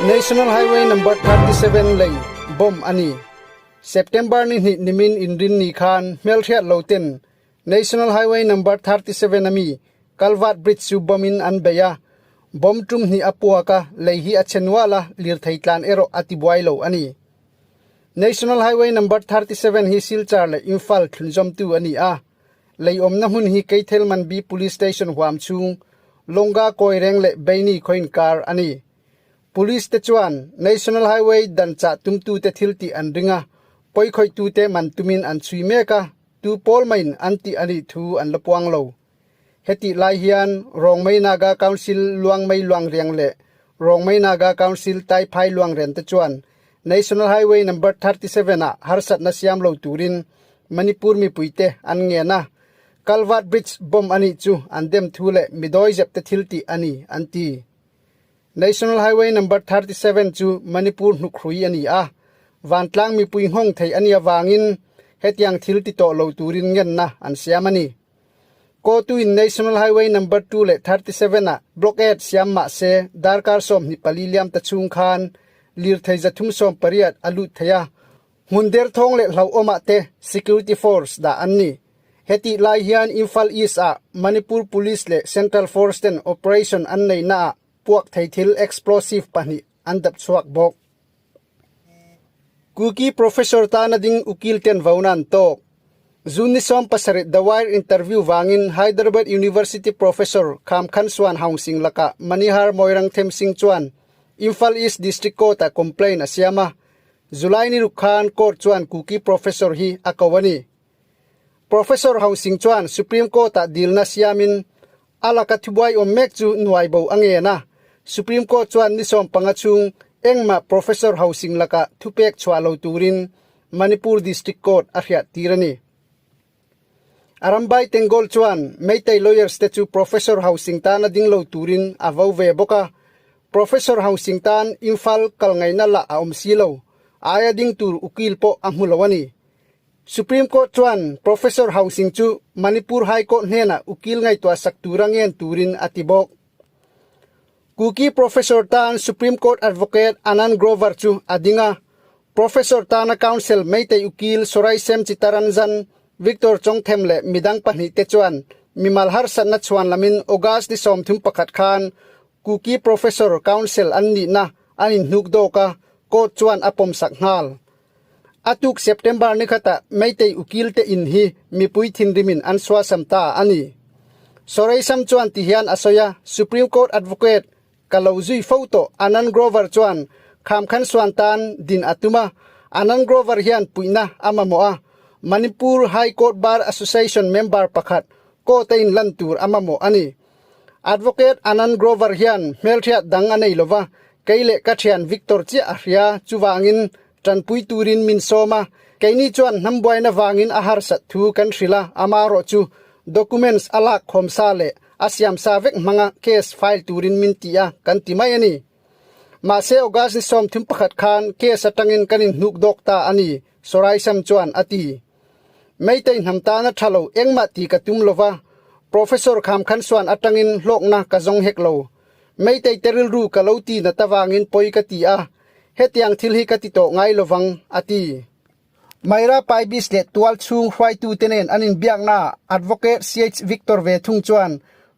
National Highway Number 37 lei bomb a ni. September ni hnih nimin inrinni khan hmelhriat lo ten National Highway Number 37 ami Kalvat Bridge chu bomb in an bei a, bomb tum hnih a puak a, lei hi a che nual a, lirthei tlan erawh a tibuai lo a ni. National Highway Number 37 hi Silchar leh Imphal thlunzawmtu a ni a, lei awmna hmun hi Keithelmanbi Police Station huam chhung Longa Kawireng leh Beini khaw inkar a ni. Police te chuan National Highway dan chah tumtute thil tih an ring a, pawikhawih-tute man tumin an chhui mek a, tu pawl maiin an tih a nih thu an la puang lo. Hetih lai hian Rongmei Naga Council Luangmei Luangriang leh Rongmei Naga Council Taiphai Luangrian te chuan National Highway Number 37 ah harsatna siam lo turin Manipur mipuite an ngen a, Kalvat Bridge bomb a nih chu an dem thu leh midawi zep te thil tih a ni, an ti. National Highway Number 37 chu Manipur hnukhrui a ni a, vantlang mipui nghawng thei a nih avangin hetiang thil ti tawh lo turin ngenna an siam a ni. Kawtuin National Highway Number 2 leh 37 ah blockade siam mah se darkar 24 liam ta chhung khan lirthei 380 a lut thei a, hmun derthawng leh hlauhawmah te security force dah an ni. Hetih lai hian Imphal East ah Manipur Police leh Central Force ten operation an neihnaah puak thei thil explosive pahnih an dap chhuak bawk. Kuki Professor tana ding ukil ten vauna an tawk. June ni 17 The Wire interview vangin Hyderabad University Professor Kham Khan Suan Haung Singh lakah Manihar Moirangthem Singh chuan Imphal East District Court-ah complaint a siam a. July ni ruk khan court chuan Kuki Professor hi a ko a ni. Professor Haung Singh chuan Supreme Court-ah dilna siamin a laka thubuai awm mek chu nuai bo a ngen a. Supreme Court chuan ni 15 chhung engmah Professor Haung Singh lakah thupek chhuah lo turin Manipur District Court a hriat tir a ni. Arambai Tenggol chuan Meitei lawyers te chu Professor Hausing tana ding lo turin a vo ve bawk a. Professor Hausing tan Imphal kal ngaihna lah a awm si lo, aia ding tur ukil pawh a hmu lo a ni. Supreme Court chuan Professor Hausing chu Manipur High Court hnenah ukil ngaihtuah sak tura ngen turin a ti bawk. Kuki Professor tan Supreme Court Advocate Anand Grover chu a ding a, Professor tana Counsel Meitei Ukil Soraisem Chittaranjan, Victor Chongthem leh midang pahnih te chuan mimal harsatna chhuan lamin August ni 31 khan Kuki Professor Counsel an nihna an inhnuk dawk a, court chuan a pawmsak nghal. A tuk September ni khatah Meitei Ukil te in hi mipui thinrimin an suasam ta a ni. Soraisam chuan ti hian a sawi a, Supreme Court Advocate ka lo zui fo tawh Anand Grover chuan kham khan suan tan din a tum a, Anand Grover hian puihna a mamawh a, Manipur High Court Bar Association member pakhat court a inlan tur a mamawh a ni. Advocate Anand Grover hian hmelhriat dang a nei lova, kei leh ka thian Victor chiah a hria, chuvangin tanpui turin min sawm a, keini chuan hnambuaina vangin a harsat thu kan hrilh a, amarawh chu documents a lak khawm sa leh a siam sa vek hmanga case file turin min ti a, kan ti mai a ni. Mahse August ni 31 khan case atangin kan inhnuk dawk ta a ni, Soraisam chuan a ti. Meitei hnam tana tha lo engmah ti ka tum lova, Professor Kham Khan Suan atangin hlawkna ka zawng hek lo. Meitei te rilru ka lo ti nat avangin pawi ka ti a, hetiang thil hi ka ti tawh ngai lovang, a ti. Myra Paibis leh tual chhung hruaitute nen an inbiaknaah Advocate CH Victor ve thung chuan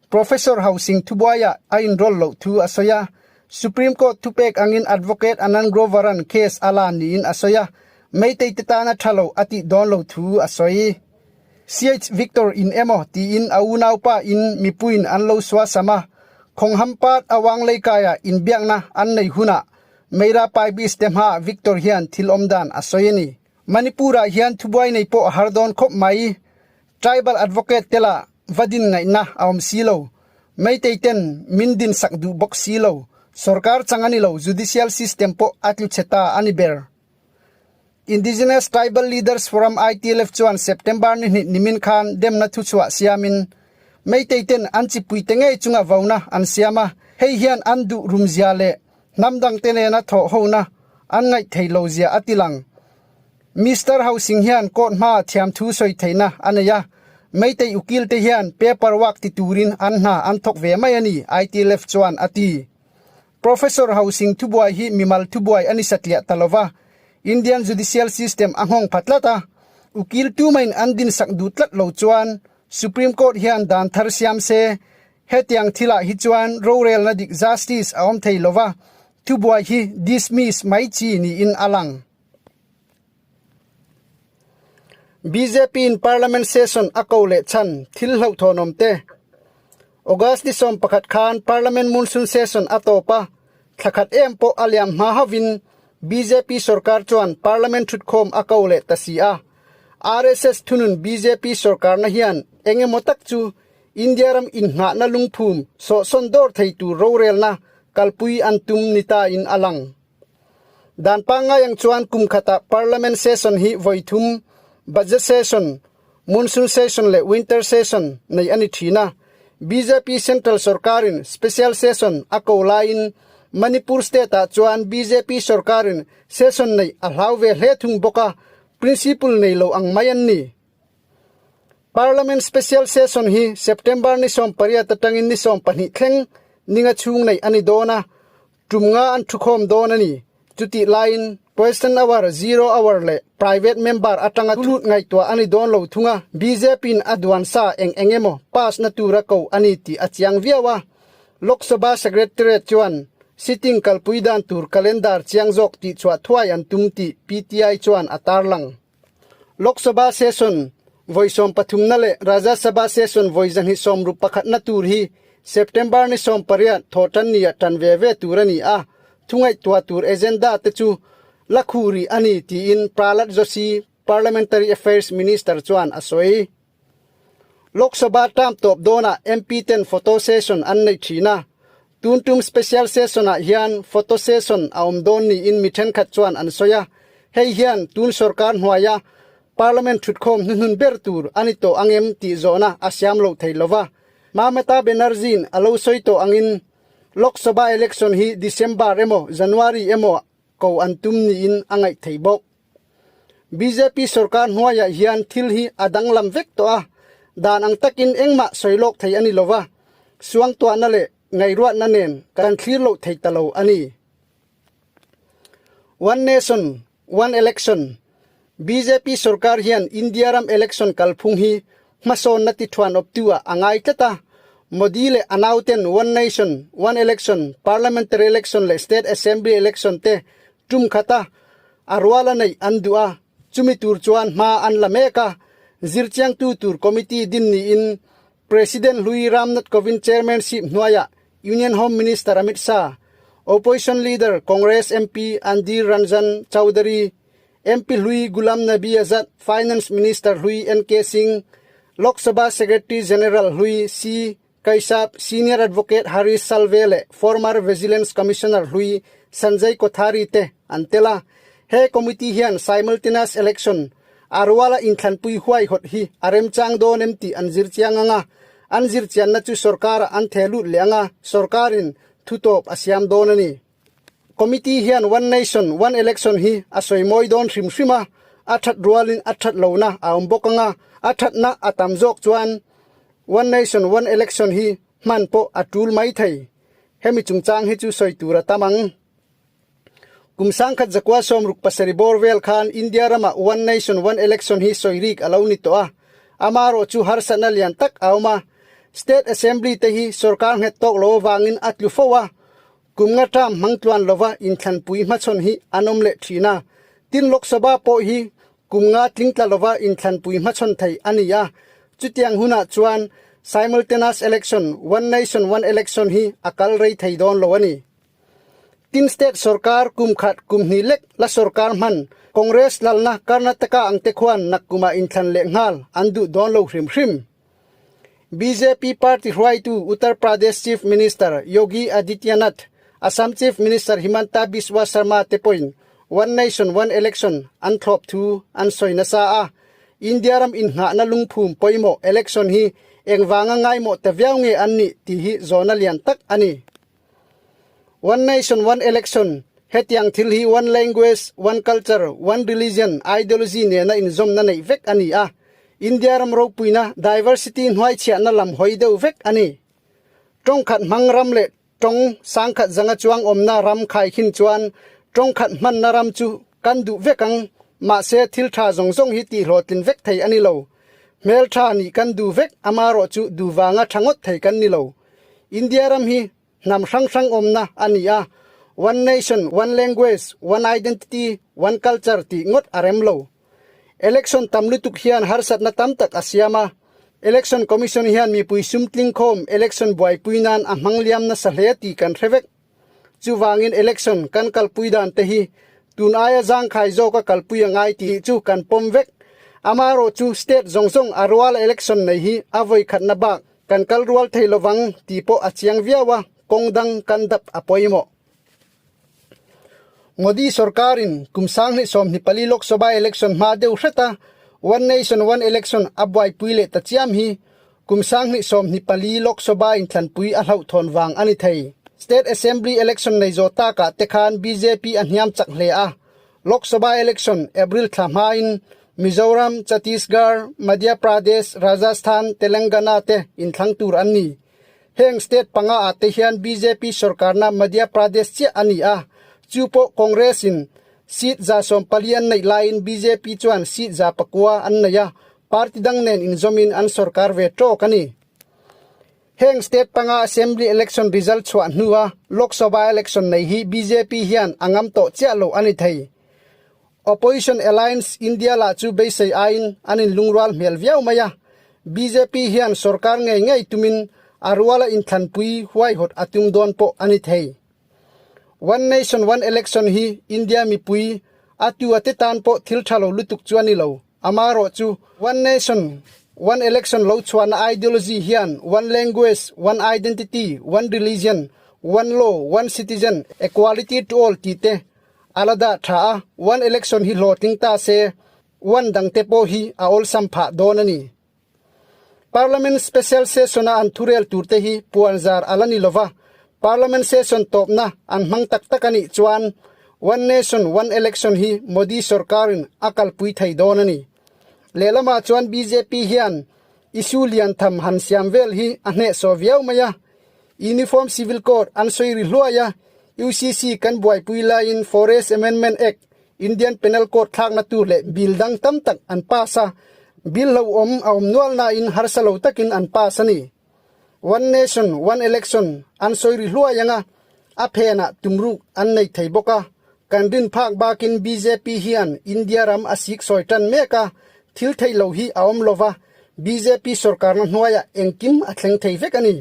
Professor Hausing thubuaiah a inrawl loh thu a sawi a, Supreme Court thupek angin Advocate Anand Grover-a'n case a la niin a sawi a, Meitei te tana tha lo a tih dawn lo thu a sawi. CH Victor in emaw tiin a unaupa in mipuiin an lo suasam a, Khongham Part a Wangleikaia inbiakna an nei hunah Meira Paibis te hmaah Victor hian thil awm dan a sawi a ni. Manipur-ah hian thubuai nei pawh a har dawn khawp mai. Tribal Advocate te lah va din ngaihna a awm si lo. Meitei ten min din sak duh bawk si lo. Sorkar chang a ni lo, judicial system pawh a tlu chhe ta a ni ber. Indigenous Tribal Leaders Forum ITLF chuan September ni hnih nimin khan demna thuchhuah siamin Meitei ten an chipui te ngei chunga vauna an siam a, hei hian an duh rumzia leh hnam dangte nena thawh hona an ngaih thei lo zia a ti lang. Mister Hausing hian court hmaa thiamthu sawi theihna a nei a. Meitei ukil te hian paper work ti turin an hna an thawk ve mai a ni, ITLF chuan a ti. Professor Hausing thubuai hi mimal thubuai a ni satliah ta lova, Indian judicial system a nghawng pha tlat a, ukil tumain an dinsak duh tlat lo chuan Supreme Court hian dan thar siam se, hetiang thilah hi chuan rorelna dik justice a awm thei lova, thubuai hi dismiss mai chi niin a lang. Bjp in Parliament session a ko leh chhan thil hlauhthawnawm te. August ni 11 khan Parliament monsoon session a tawp a, thla khat em pawh a liam hma hovin bjp sorkar chuan Parliament thutkhawm a ko leh ta si a. RSS thunun bjp sorkarna hian eng emaw tak chu India ram innghahna lungphum sawhsawn dawr thei tur rorelna kalpui an tum ni ta in a lang. Dan pangngai ang chuan kum khatah Parliament session hi vawi thum, Budget session, Monsoon session leh Winter session nei a ni thin a. Bjp Central sorkarin Special session a ko laiin Manipur state-ah chuan bjp sorkarin session neih a hlau ve hle thung bawk a, principle nei lo ang mai an ni. Parliament Special Session hi September ni 18 atangin ni 12 thleng ninga chhung neih a ni dawn a, Tum nga an thukhawm dawn a ni. Chutih laiin Question Hour, Zero Hour leh Private Member atanga thut ngaihtuah a ni dawn lo thung a, BJP-in a duan sa eng eng emaw pass na tura ko a ni tih a chiang viau a. Lok Sabha Secretariat chuan sitting kalpui dan tur calendar chiang zawk tihchhuah thuai an tum tih PTI chuan a tarlang. Lok Sabha session vawi 30na leh Rajya Sabha session vawi 261na tur hi September ni 18 thawhtannia tan ve ve tur a ni a, thungaihtuah tur agenda te chu la khuh rih a ni tiin Prahlad Joshi, Parliamentary Affairs Minister chuan a sawi. Lok Sabha term tawp dawnah MP ten photo session an nei thin a, tun tum special session ah hian photo session a awm dawn niin mi thenkhat chuan an sawi a, hei hian tun sorkar hnuaia Parliament thutkhawm hnuhnun ber tur a ni tawh ang em tih zawhna a siam loh thei lova. Mamata Banerjee-in a lo sawi tawh angin Lok Sabha election hi December emaw January emaw ko an tum niin a ngaih thei bawk. Bjp sorkar hnuaiah hian thil hi a danglam vek tawh a, dan ang takin engmah sawi lawk thei a ni lo va, suangtuahna leh ngaihruatna nen kan thlir loh thei ta lo a ni. One Nation, One Election, bjp sorkar hian India ram election kalphung hi hmasawnna ti thuan awptu ah a ngai tlat a, Modi leh a nauten One Nation, One Election, Parliamentary Election leh State Assembly Election te Tum khata a rual a neih an duh a, chumi tur chuan hma an la mek a, zirchiangtu tur committee din niin President hlui Ramnath Kovind chairmanship hnuaiah Union Home Minister Amit Shah, Opposition Leader Congress MP Andhir Ranjan Chowdhury, MP hlui Ghulam Nabi Azad, Finance Minister hlui NK Singh, Lok Sabha Secretary General hlui C. Kaisap Senior Advocate Harish Salve leh Former Vigilance Commissioner hlui Sanjay Kothari te an tel a. He committee hian simultaneous election a ruala inthlanpui huaihawt hi a remchang dawn em tih an zirchiang ang a, an zirchianna chu sorkarah an the lut leh ang a, sorkarin thutawp a siam dawn a ni. Committee hian One Nation, One Election hi a sawi mawi dawn hrim hrim a, a that rualin a that lohna a awm bawk ang a, a thatna a tam zawk chuan One Nation, One Election hi hman pawh a tul mai thei. Hemi chungchang hi chu sawi tur a tam ang. Kum 1967 bawr vel khan India ramah One Nation, One Election hi sawi rik a lo ni tawh a, amarawh chu harsatna lian tak a awm a, State Assembly te hi sorkar nghet tawk lo avangin a tlu fo a, Kum nga term hmang tluan lova inthlanpui hmachhawn hi an awm leh thin a, tin Lok Sabha pawh hi kum nga tling tla lova inthlanpui hmachhawn thei a ni a, chutiang hunah chuan simultaneous election, one nation one election hi a kal rei thei dawn lo a ni. Tin state sorkar kum khat kum hnih lek la sorkar hman Congress lalna Karnataka ang te khuan nakkumah inthlan leh nghal an duh dawn lo hrim hrim. Bjp party hruaitu Uttar Pradesh Chief Minister Yogi Adityanath, Assam Chief Minister Himanta Biswa Sarma te pawhin One Nation One Election an thlawp thu an sawi nasa a. India ram inngahna lungphum pawimawh election hi engvanga ngaimawh ta viau nge an nih tih hi zawhna lian tak a ni. One Nation One Election, hetiang thil hi One Language, One Culture, One Religion ideology nena inzawmna neih vek a ni a. India ram ropuina diversity hnuaichhiahna lam hawi deuh vek a ni. Tawng khat hmang ram leh tawng sangkhat zanga chuang awmna ram khaikhin chuan tawng khat hmanna ram chu kan duh vek ang, mahse thil tha zawng zawng hi tihhlawhtlin vek thei a ni lo. Hmel tha nih kan duh vek, amarawh chu duh vanga tha ngawt thei kan ni lo. India ram hi hnam hrang hrang awmna a ni a, one nation, one language, one identity, one culture tih ngawt a rem lo. Election tam lutuk hian harsatna tam tak a siam a, Election Commission hian mipui sumtling khawm election buaipui nan a hmang liam nasa hle tih kan hre vek. Chuvangin election kan kalpui dan te hi tun aia zangkhai zawka kalpui a ngai tih chu kan pawm vek. Amaherawh chu state zawng zawng a rual election nei hi a vawikhatna bak kan kal rual thei lovang tih pawh a chiang viau a, kawng dang kan dap a pawimawh. Modi sorkarin kum 2024 Lok Sabha election hma deuh hreta One Nation One Election a buaipui leh ta chiam hi kum 2024 Lok Sabha inthlanpui a hlauhthawn vang a ni thei. State Assembly election nei zawh takah te khan bjp a hniam chak hle a, Lok Sabha election April thla hmain Mizoram, Chhattisgarh, Madhya Pradesh, Rajasthan, Telangana te inthlang tur an ni. Heng state panga ah te hian bjp sorkarna Madhya Pradesh chiah a ni a, chu pawh Congress in seat 40 an neih laiin bjp chuan seat 9 an nei a, party dang nen inzawmin an sorkar ve tawk a ni. Heng state panga assembly election result chhuah hnua Lok Sabha election nei hi bjp hian a ngam tawh chiah lo a ni thei. Opposition Alliance India lah chu beisei aiin an inlungrual hmel viau mai a, bjp hian sorkar ngei ngei tumin a ruala inthlanpui huaihawt a tum dawn pawh a ni thei. One Nation One Election hi India mipui a tu a te tan pawh thil tha lo lutuk chu a ni lo. Amaherawh chu One Nation One Election lo chhuahna ideology hian One Language, One Identity, One Religion, One Law, One Citizen, Equality to All tih te A la dah tha a, one election hi hlawhtling ta se, one dangte pawh hi a awlsam phah dawn a ni. Parliament Special Session-a an thurel turte hi puanzar a la ni lova, Parliament Session tawpna an hmang tak tak a nih chuan One Nation One Election hi Modi sorkarin a kalpui thei dawn a ni. Lehlamah chuan bjp hian issue lian tham han siam vel hi a hnehsawh viau mai a, Uniform Civil Code an sawi ri hluai a, UCC kan buaipui laiin Forest Amendment Act, Indian Penal Code thlakna tur leh bill dang tam tak an pass a, bill hlauhawm a awm nual nain harsa lo takin an pass a ni. One Nation, One Election an sawi ri hluai ang a, a phenah tumruk an nei thei bawk a, kan rin phak bakin bjp hian India ram a sik sawi tan mek a, thil theih lo hi a awm lova, bjp sorkarna hnuaiah engkim a thleng thei vek a ni.